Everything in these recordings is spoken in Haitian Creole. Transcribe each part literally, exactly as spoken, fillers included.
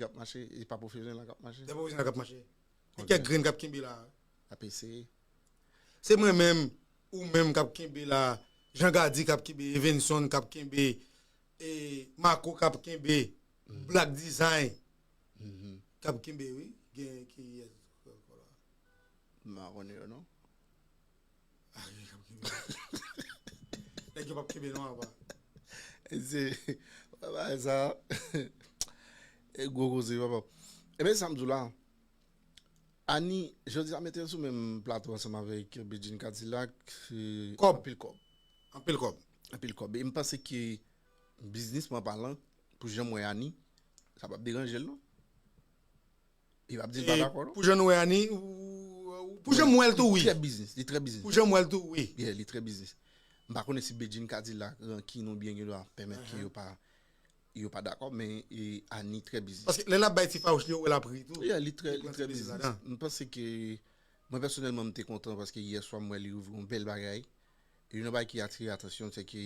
k ap mache, e pa pwofesyonèl la k ap mache. Se pwofesyonèl k ap mache. E kèk grenn k ap kenbe la. Ap eseye. Se mwen menm, ou menm k ap kenbe la, Jean Gady k ap kenbe, Evenson k ap kenbe, e Marco k ap kenbe, Black Design k ap kenbe, wi. Gen ki yès ankò la? M pa konnen yo non. Ah, gen k ap kenbe. Nèg yo p ap kenbe non, apa. Se, papa, sa, e gwo koze, papa. Ebyen, sa m di w la, Ani, jodi a mete l sou menm plato ansanm avèk Bedjine Cadillac, e, kòb. Anpil kòb. Anpil kòb. Anpil kòb. E m panse ke, biznisman palan, pou jan m wè Ani, sa p ap deranje l non. Li p ap di l pa dakò non. Pou jan nou wè Ani, ou, ou, pou jan m wè l tou, wi. Li trè biznis, li trè biznis. Pou jan m wè l tou, wi. Yeah, li trè biznis. M pa konnen si Bedjine Cadillac rankin oubyen gen dwa pèmèt ke yo pa, yo pa dakò, men, e, Ani trè biznis. Paske lè l ap bay ti fawouch li, ou wè l ap ri tou. Yeah, li trè, li trè biznis. M panse ke, mwen pèsonèlman, m te kontan paske yè swa m wè li ouvri yon bèl bagay. E youn nan bagay ki atire atansyon, se ke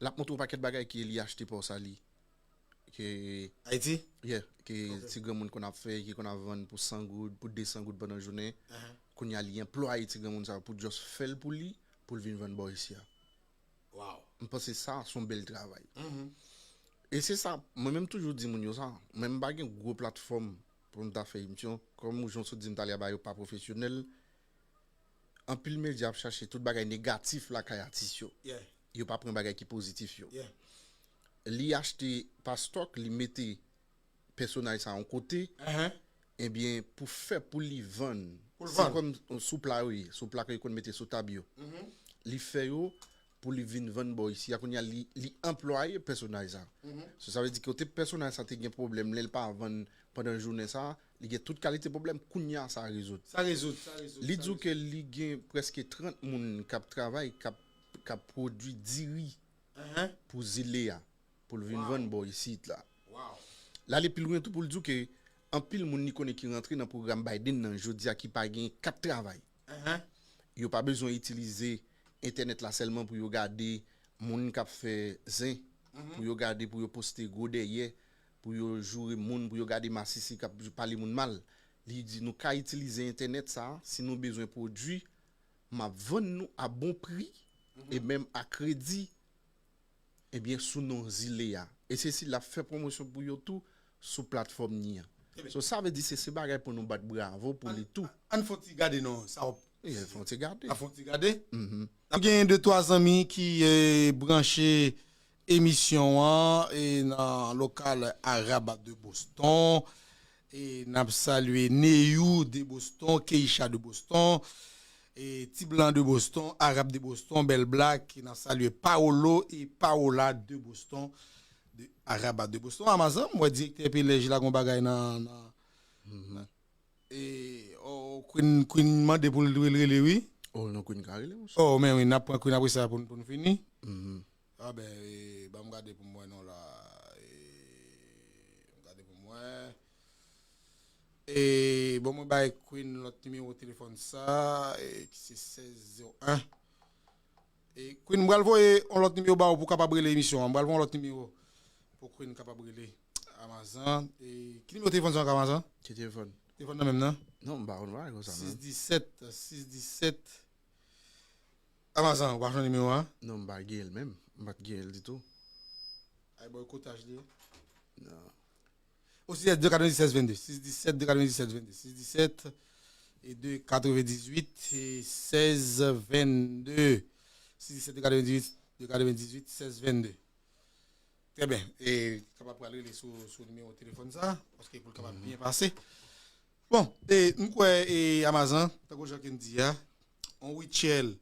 l ap montre yon pakèt bagay ke li achte pa w sa li. Ke Ayiti? Yeah, ke ti granmoun konn ap fè, ki konn ap vann pou san goud, pou de san goud pandan jounen. Kounye a, li anplwaye ti granmoun sa yo pou just fè l pou li, pou l vin vann bò isi a. Wow. M panse sa, se yon bèl travay. E se sa, mwen menm toujou di moun yo sa. Mwen m pa gen gwo platfòm pou m ta fè emisyon. Kòm ou jan w sot di m talè a, bagay yo pa pwofesyonèl. Anpil medya ap chache tout bagay negatif lakay atis yo. Yeah. Yo pa pran bagay ki pozitif yo. Yeah. Li achte pa stòk, li mete pèsonaj sa yon kote, ebyen, pou fè pou li vann. Pou l vann. Se kòm sou pla yo ye, sou pla ke yo konn mete sou tab yo. Li fè yo pou li vin vann bò isi a, kounye a li, li anplwaye pèsonaj sa. So, sa vle di kote pèsonaj sa te gen pwoblèm, lè l pa vann pandan jounen sa, li gen tout kalite pwoblèm, kounye a sa rezoud. Sa rezoud, sa rezoud. Li di w ke li gen prèske trant moun k ap travay, k ap, k ap pwodui diri pou zile a, pou l vin vann bò isit la. L ale pi lwen tou pou l di w ke anpil moun li konnen ki rantre nan pwogram Biden nan jodi a ki pa gen kat travay. Yo pa bezwen itilize entènèt la sèlman pou yo gade moun k ap fè zen, pou yo gade, pou yo poste gwo dèyè, pou yo joure moun, pou yo gade masisi k ap pale moun mal. Li di, nou ka itilize entènèt sa, si nou bezwen pwodui, m ap vann nou a bon pri, e menm a kredi, ebyen, sou non zile a. E se si l ap fè pwomosyon pou yo tou sou platfòm ni an. So, sa vle di se, se bagay pou nou bat bravo pou li tou. Ann fè yon ti gade non, sa w ap, yeah, fè yon ti gade. Ap fè yon ti gade. N ap gen de twa zanmi ki, eh, branche emisyon an, e nan lokal Arab de Boston. E n ap salye Neyou de Boston, Keisha de Boston, e Ti Blan de Boston, Arab de Boston, Bèl Blak, e n ap salye Paolo e Paola de Boston, de Araba de Boston. Amazan, m wè direktè P L J la gon bagay nan, nan, nan. E, oh, Queen, Queen mande pou l rele, rele, wi. Oh, non, Queen ka rele, monchè. Oh, men wi, n ap pran Queen apre sa pou, n- pou n fini. Ah ben, e, ban m gade pou m wè non la. E, m gade pou m wè. E, bon, mwen bay Queen lòt nimewo telefòn sa, e, ki se sèz zewo en. E, Queen, m pral voye yon lòt nimewo ba ou pou w kapab rele emisyon an. M pral voye yon lòt nimewo pou Queen kapab rele Amazan. E, ki nimewo telefòn sa ankò, Amazan? Ki telefòn? Telefòn nan menm nan? Non, m pa konn bagay konsa, non. Sis disèt, sis disèt. Amazan, ou pa jwenn nimewo a? Non, m pa gen l menm. M pa t gen l ditou. Ay, boykotaj li ye. Non. O sis disèt de katrevendizuit sèz vennde. Sis disèt de katrevendizuit sèz vennde. Sis disèt e de katrevendizuit, de katrevendizuit e sèz vennde. Sis disèt de katrevendizuit, de katrevendizuit sèz vennde. Trè byen. E kapab pral rele sou, sou nimewo telefòn sa, paske pou l kapab byen pase. Bon, e, m kwè, e, Amazan, tankou jan ke n di a, on Rutshelle,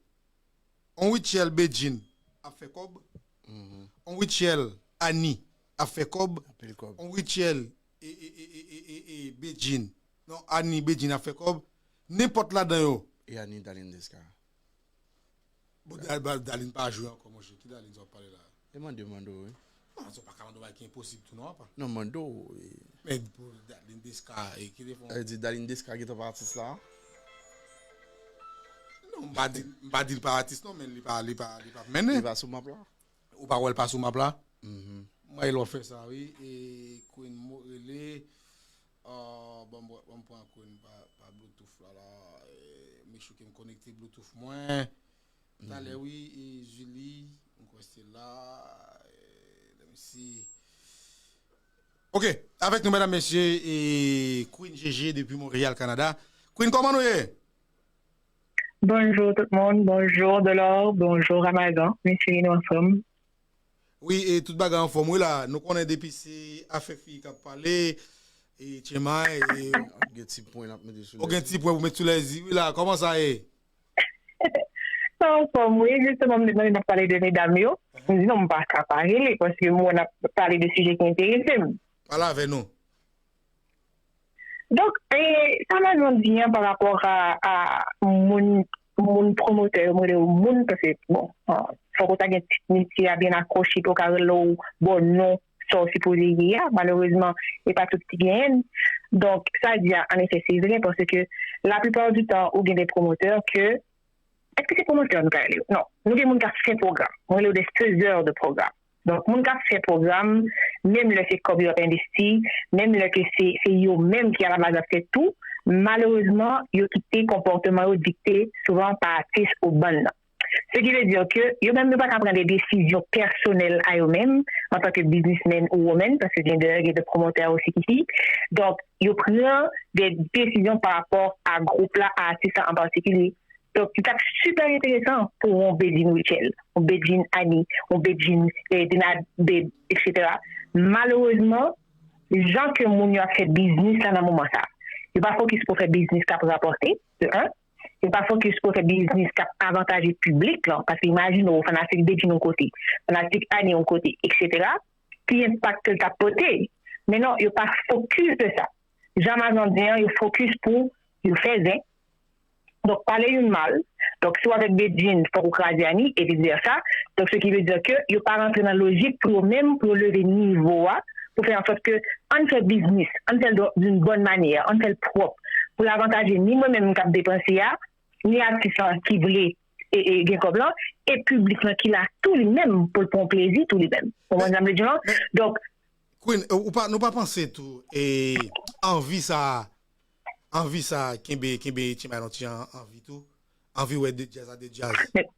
on Rutshelle Bedjine ap fè kòb, on Rutshelle Annie ap fè kòb, anpil kòb, on Rutshelle e, e, e, e, e, e, e Bedjine. Non, Annie Bedjine ap fè kòb, nenpòt ladan yo. E Annie Darline Desca. Bon, Da- Ba- Darline pa jwe ankò, monchè. Ki Darline sa w ap pale la? E mande, mande w, wi. Non, sa w pa ka mande w bagay ki enposib tou, non, apa. Non, mande w, wi. Men pou Darline Desca, e ki te fè w? Sa vle di Darline Desca gentan pa atis la? Non, m pa di, m pa di l pa atis, non, men li pa, li pa, li pa mennen. Li pa sou map la? Ou pa wè l pa sou map la? Mwen, lè w fè sa, wi. E Queen Mo rele. Chouke m konekte Bluetooth mwen. Talè, wi, e Julie, m kwè se la. E, let me see. Ok, avèk nou, medam, mesye, e Queen G G depi Montréal, Canada. Queen, kòman nou ye? Bonjou tout moun, bonjou Delor, bonjou Ramazan, mesye nou ansanm. Wi, e tout bagay anfòm, wi la. Nou konnen depi se afè fi k ap pale, e Tchemay, e Ap gen ti pwen n ap mete sou ou gen ti pwen pou met sou lèzi, wi la. Kòman sa ye? Sa anfòm, wi, jisteman, m te tande n ap pale de medam yo. M di non, m pa ka pa rele, paske m wè n ap pale de sijè ki enterese m. Pale avè nou. Donk, e, sa Amazon di an pa rapò a, a moun, moun pwomotè yo, m rele yo moun, paske, bon, fòk ou ta gen tit metye a byen akwoche pou yo ka rele w bon non sa w sipoze ye a. Malerezman, e pa tout ki genyen l. Donk, sa di a, an efè, se vre, paske laplipa di tan, ou gen de pwomotè ke, èske se pwomotè nou ka rele yo? Non. Nou gen moun k ap fè pwogram. Mwen rele yo de faiseurs de pwogram. Donk, moun k ap fè pwogram, menm lè se kòb yo ap envesti, menm lè ke se se yo menm ki alabaz ap fè tou, malerezman, yo kite konpòteman yo dikte souvan pa atis ou bann nan. Se ki vle di ke yo menm yo pa ka pran de desizyon pèsonèl a yo menm, antanke biznismenn ou woman, paske gen de gen de pwomotè osi ki fi. Donk, yo pran de desizyon pa rapò a gwoup la, a atis la an patikilye. Donk, li t ap sipè enteresan pou yon Bedjine Rutshelle, yon Bedjine Annie, yon Bedjine eh, Dena Babe, etsetera. Malerezman, jan ke moun yo ap fè biznis la nan moman sa, yo pa fokis pou fè biznis k ap rapòte, de un. Yo pa fokis pou fè biznis k ap avantaje piblik lan, paske imajine w, fanatik Bedjine yon kote, fanatik Annie yon kote, etsetera. Ki enpak ke l t ap pote? Men non, yo pa fokis de sa. Jan Amazon di an, yo fokis pou yo fè zen. Donk, pale youn mal. Donk, si w avèk Bedjine, fòk ou kraze Annie, e vice versa. Donk, se ki vle di ke yo pa rantre nan lojik pou yo menm, pou yo leve nivo a, pou fè ansòt ke ann fè biznis, ann fè l d'une bonne manière, ann fè l pwòp, pou l avantaje ni mwen menm k ap depanse a, ni atis lan ki vle e, e, gen kòb lan, e piblik lan ki la tou li menm pou l pran plezi tou li menm. Ou konprann sa m vle di w lan? Donk, Queen, ou pa, nou pa panse tou, e, anvi sa, anvi sa, kenbe, kenbe Tchemay yon ti jan anvi tou, anvi wè de djaz a de djaz. Men,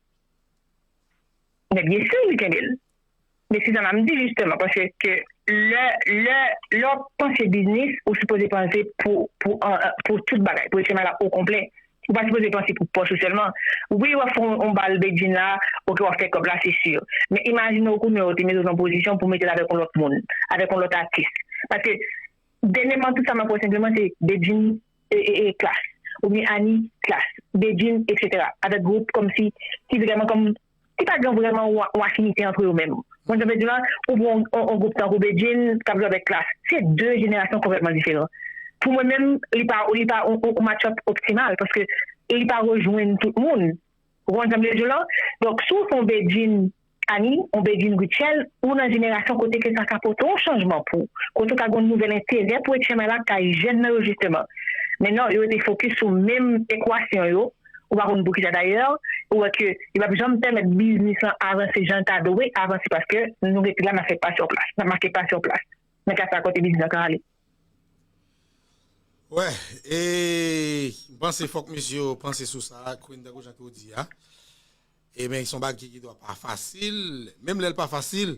men byen si li kenbe l. Men se sa m ap di jisteman, paske lè, lè, lè w ap panse biznis, ou sipoze panse pou, pou, an- an- pou tout bagay, pou Tchemay la okonplè. Ou pa sipoze panse pou pòch ou sèlman. Wi, w ap fè yon, yon bal Bedjine la, oke, w ap fè kòb la, se si. Men imajine w kounye a, w te mete w nan pozisyon pou mete l avèk yon lòt moun, avèk yon lòt atis. Paske, dènyèman, tout sa m ap wè senpleman, se Bedjine e, e, e, klas. Oubyen Annie, klas. Bedjine, etsetera. Avèk gwoup kòmsi, ki vrèman kòm, ki pa gen vrèman yon, yon afinite antre yo menm. Mwen, sa vle di la, ou pran yon, yon gwoup tankou Bedjine, k ap jwe avèk klas. Se de jenerasyon konplètman diferan. Pou mwen menm, li pa, li pa yon, yon match-up optimal, paske li pa rejwenn tout moun. Ou konprann sa m vle di w lan? Donk, si w fè yon Bedjine Annie, yon Bedjine Rutshelle, ou nan jenerasyon kote ke sa ka pote yon chanjman pou ou. Kote w ka gen yon nouvèl enterè pou etchenman la k kay jèn nan yo jisteman. Men non, yo rete fokis sou menm ekwasyon yo. Ou pa konn poukisa dayè, ou wè ke yo p ap janm pèmèt biznis lan avanse jan l ta dwe avanse paske nou rete la n ap fè pa sou plas, n ap make pa sou plas. Men ka sa kote biznis lan ka ale. Wè, e m panse fòk mesye yo panse sou sa, Queen, tankou jan ke w di a. E men, se yon bagay ki, ki dwa pa fasil. Menm lè l pa fasil,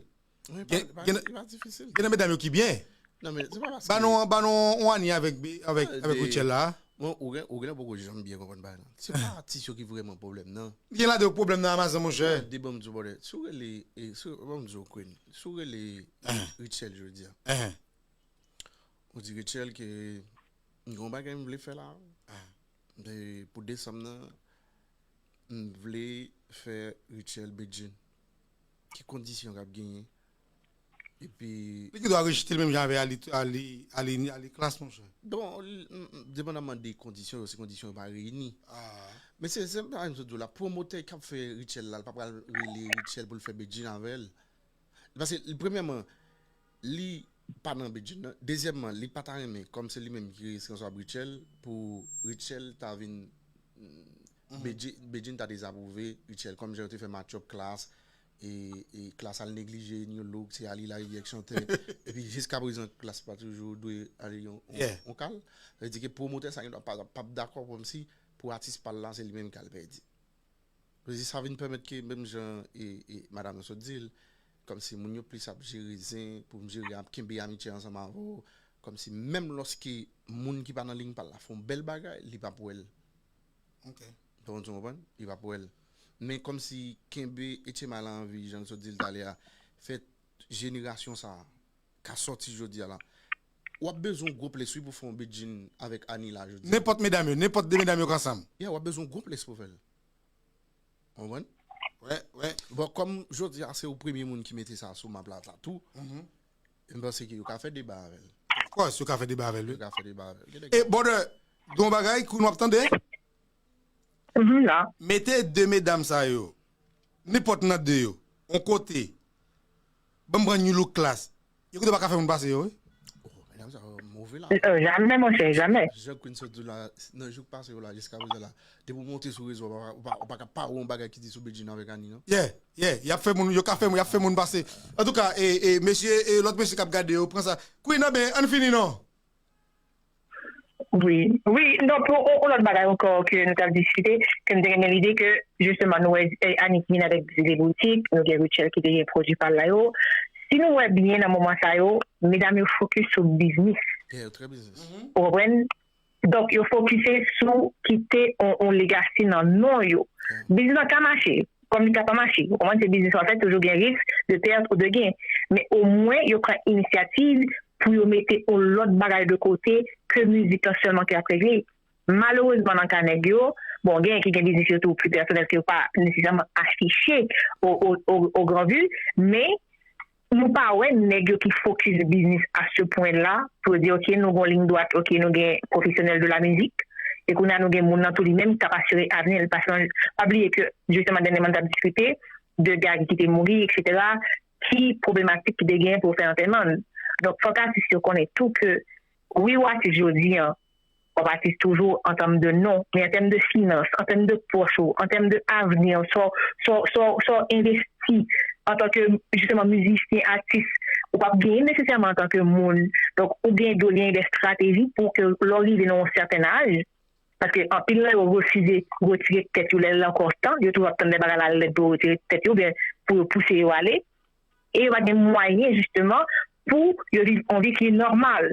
Wi, gen, pa- gen, pa- pa difisil. Gen nan medam yo ki byen. Non, men se pa paske Ba nou, ba nou yon Annie avèk, avèk, avèk Rutshelle la. Bon, ou gen, ou gen poko janm byen konprann bagay lan. Se pa atis yo ki vrèman pwoblèm nan. Gen ladan yo pwoblèm nan Amazon, monchè. De ban m di w, brother. Si w rele, e, si w, ban m di w, Queen. Si w rele Rutshelle jodi a. Ou di Rutshelle ke m gen yon bagay m vle fè la. E pou desanm nan, m vle fè Rutshelle Bedjine. Ki kondisyon k ap genyen? Epi Li ki dwa rejte l menm jan avè Ali, Ali, Ali, Ali Class, monchè. Bon, l- m- m- depandaman de kondisyon yo, si kondisyon yo pa reyini. Men se se pa menm sou la, pwomotè k ap fè Rutshelle la, l pa pral rele Rutshelle pou l fè Bedjine avè l. Paske, l- premyèman, li pa nan Bedjine nan. Dezyèmman, li pa ta renmen, kòm se li menm ki responsab Rutshelle, pou Rutshelle ta vin. Bedjine, Bedjine ta dezapwouve Rutshelle, kòm jan yo te fè match-up Class, e, e Class al neglije New Look, se Ali Larivière k chante. Epi jiska prezan Class pa toujou dwe ale yon, yon, yon kal. Sa vle di ke pwomotè sa gen dwa pa, p ap dakò kòmsi pou atis pa l la, se li menm k al pèdi. Vle di, sa vin pèmèt ke, menm jan e, e madanm nan sot di l, kòmsi moun yo plis ap jere zen, pou m jere, ap kenbe amitye ansanm avè w, kòmsi menm lòske moun ki pa nan liy pa l la fè yon bèl bagay, li p ap wè l. Ok. Donk, ou konprann? Li p ap wè l. Men kòmsi kenbe Etchema la anvi, jan n sot di l talè a, fè jenerasyon sa a ka sòti jodi a la. W ap bezwen yon gwo ples wi pou fè yon bedjine avèk Annie la jodi a. Nenpòt medam yo, nenpòt de medam yo k ansanm. Yeah, w ap bezwen yon gwo ples pou fè l. Ou konprann? Wè, wè. Bon, kòm jodi a se ou premye moun ki mete sa sou map la, la tou, m panse ke yo ka fè deba avè l. Of course, yo ka fè deba avè l, Yo wi. Ka fè deba avè l. Gen de E, brother, gon bagay, Queen, w ap tande? Mhm, la. Mete de medam sa yo, nenpòt nan de yo, yon kote. Ban m pran You Look Class. Yo kote pa ka fè moun pase yo, wi. Oh, medam sa yo move la. Euh, Jamais, mon cher, jamais. Jan Queen sot di la, nan jou k pase yo la, jiska prezan la. Depi w monte sou rezo, w pa, w pa, w pa ka pa wè yon bagay ki di sou bedjine avèk Annie, non? Yeah, yeah, y ap fè moun, yo ka fè moun, y ap fè moun pase. Antouka, e, e, mesye, e, lòt mesye k ap gade yo, pran sa. Queen, anben, ann fini, non? Wi, wi, donk, yon yon lòt bagay ankò ke nou t ap diskite, ke m te gen lide ke, jisteman, nou wè eh, Annie ki vin avèk Zile Boutik, nou gen Rutshelle ki te gen pwodui pa l la yo. Si nou wè byen nan moman sa yo, medam yo fokis sou biznis. Yeah, yo trè biznis. Ou konprann? Donk, yo fokise sou kite yon, yon legasi nan non yo. Biznis lan ka mache, kòm li ka pa mache. Ou konprann, se biznis an fèt, toujou gen risk de pèt ou de gen. Men omwen, yo pran inisyativ pou yo mete yon lòt bagay de kote ke mizik lan sèlman ki ap regle. Malerezman, nan ka nèg yo, bon, gen ki gen biznis yo tou pli pèsonèl ke yo pa nesesèman afiche o, o, o, o gran vi, men nou pa wè nèg yo ki fokis biznis a se pwen la pou yo di, ok, nou gon liy dwat, ok, nou gen pwofesyonèl de la mizik, e kounye a nou gen moun nan tou li menm ki ap asire avni l. Paske pa bliye ke, jisteman, dènyèman, n t ap diskite de Gary ki te mouri, etsetera, ki pwoblematik ki te gen pou yo fè antèman l. Donk, fòk atis yo konnen tou ke, wi, w atis jodi an, w ap atis toujou an tèm de non, men an tèm de finans, an tèm de pòch ou, an tèm de avni, sa w, sa w, sa w, sa w envesti antanke, jisteman, mizisyen, atis, ou p ap genyen nesesèman antanke moun. Donk, ou gen dwe gen de estrateji pou ke lè w rive nan yon sèten aj, paske anpil nan yo refize retire tèt yo lè l ankò tan, yo toujou ap tann lè bagay la lèd pou yo retire tèt yo, oubyen pou yo pouse yo ale. E yo pa gen mwayen, jisteman, pou yo viv yon vi ki nòmal.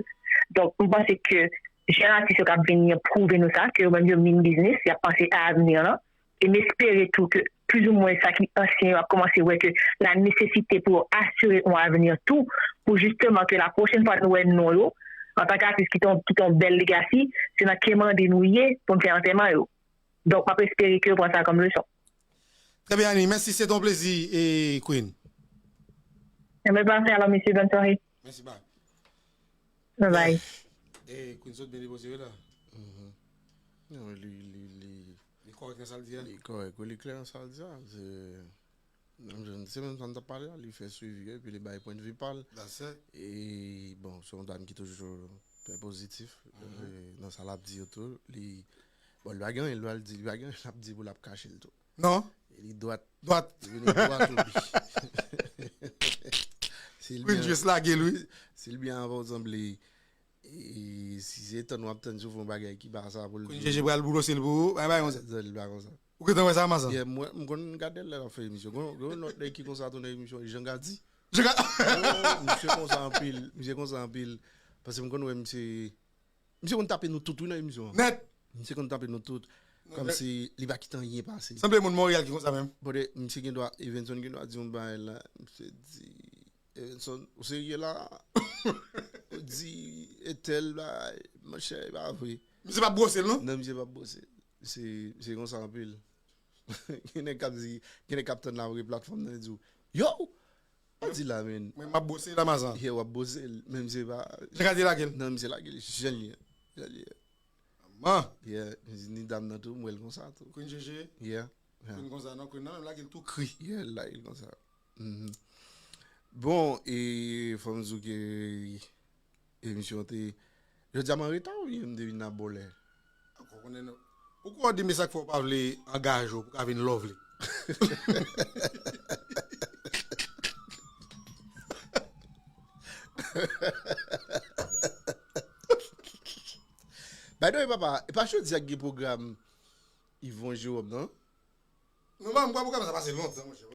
Donk, m panse ke jèn atis yo k ap vini an pwouve nou sa, ke yo menm yo min biznis, y ap panse a avni an. E m espere tou ke plizoumwen sa ki ansyen yo ap kòmanse wè ke la nesesite pou yo asire yon avni tou, pou jisteman ke la pwochèn fwa nou wè non yo, antanke atis ki te yon, ki te yon bèl legasi, se nan kemande nou ye pou n fè antèman yo. Donk, m ap espere ke yo pran sa kòm leson. Trè byen, Annie. Mèsi, se ton plezi, e, Queen. Enben, pase alò, mesye, bòn sware. Mèsi, bye. Bye bye. E, Queen sot byen depoze, wi, la. Non, men li, li, li, Li kòrèk nan sa l di a. li kòrèk, wi, li klè nan sa l di a. Se, menm jan, se menm sa n t ap pale a, li fè swivi, epi li bay pwennvi pa l. That's it. E, bon, se yon dam ki toujou trè pozitif, e, nan sa l ap di yo tou. Li, bon, li pa gen anyen, li al di, li pa gen anyen l ap di pou l ap kache l tou. Non? E li dwat, Dwat. li vini dwat, wi. Si l Queen byen, just lage l, wi. si l byen avè w, sanble, e, si se tann w ap tann sou fè yon bagay ki pa sa pou l Queen di. Jeje pral boulose l pou ou, bay bay konsa. Zòl li pa konsa. Ou gentan wè sa, Mansan? Yeah, mwen, m konn gade l lè l ap fè emisyon. Gon, gon lòt nèg ki konsa tou nan emisyon, Jean Gady. Jean Ga- Oh, misye konsa anpil, misye konsa anpil. Paske m konn wè misye, misye konn tape nou tout, wi, nan emisyon an. Nèt. Misye konn tape nou tout. Kòmsi li pa kite anyen pase. Sanble moun Monreyal ki konsa menm. Bon, de, misye gen dwa, Evenson gen dwa di yon bagay la. Misye di, Evenson, ou serye la? Ou di, etèl la, monchè, e pa vre. Misye pa bwose l, non? Non, misye pa bwose. Se, se konsa anpil. Gen nèg k ap di, gen nèg k ap tann la vre platfòm nan, li di w, yo! Pa di la, men. Mwen, m ap bwose la, Mansan. Yeah, w ap bwose l, men misye pa. Jean Gady lage l. Non, misye lage l, jan l ye. Jan l ye. Man. Yeah, ni dam nan tou, m wè l konsa tou. Queen Jeje. Yeah. Queen konsa, non, Queen nan menm lage l tou kri. Yeah, l lage l konsa. Mhm. Bon, e fò m di w ke emisyon te, jodi a m an reta oubyen m te vin nan bon lè? Ankò konnen non. Ou kwè w di m sa k fè w pa vle angaje w pou ka vin lovely? By the way, papa, e pa jodi a k gen pwogram Yvon Jérôme, non? Non, mwen, mwen, mwen, sa pase lontan, monchè.